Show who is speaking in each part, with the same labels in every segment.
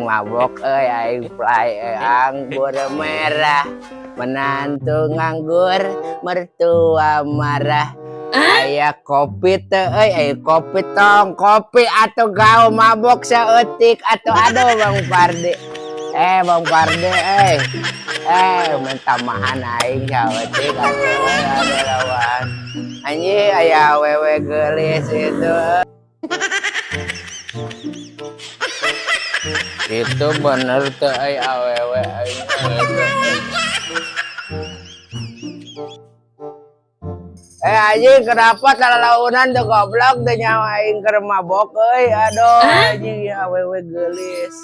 Speaker 1: Mabok euy, aing play euy, anggur merah. Menantu nganggur, mertua marah. Aya kopi teu euy, aya kopi tong, kopi atau gau mabok saeutik atau aduh Bang Pardi. Eh Bang Pardi euy. Eh minta mahan aing saeutik atuh euy, aduh lawan. Anjing aya awewe geulis itu. Itu bener teu euy awewe aing itu. Eh anjing kenapa salalaunan tuh goblok teu nyawa aing keur mabok euy, aduh anjing ya awewe geulis.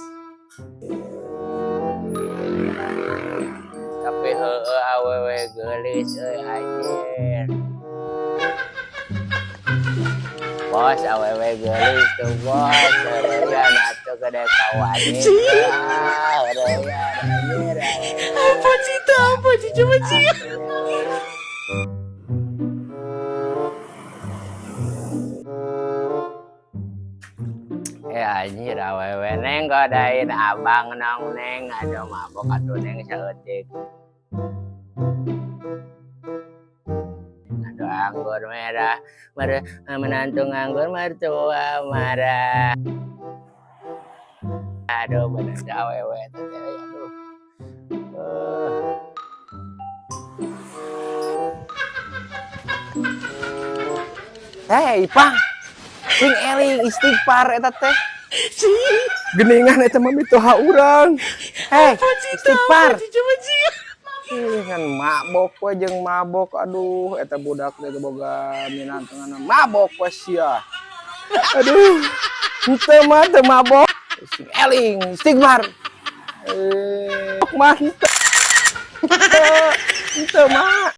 Speaker 1: Tapi heueuh awewe geulis euy anjir. Bos awewe geulis tuh bos, heureuyeuan atuh gede kawani. Ah, heureuyeuan anjir.
Speaker 2: Apa sih itu? Apa sih? Coba sih.
Speaker 1: Eh anjir awewe neng godain abang nong neng, aduh mabok atuh neng saeutik. Aduh anggur merah, menantu nganggur mertua marah. Aduh bener awewe teh aduh. Hei Ipang, sing eling istighfar eta teh. Geningan eta mah mitoha urang. Hei, istighfar. Ih, kan mabok we jeung mabok, aduh eta budak teh boga minantungan mabok we sia. Aduh, henteu mah teu mabok. Sing eling istighfar. Eh, mah henteu. Henteu mah.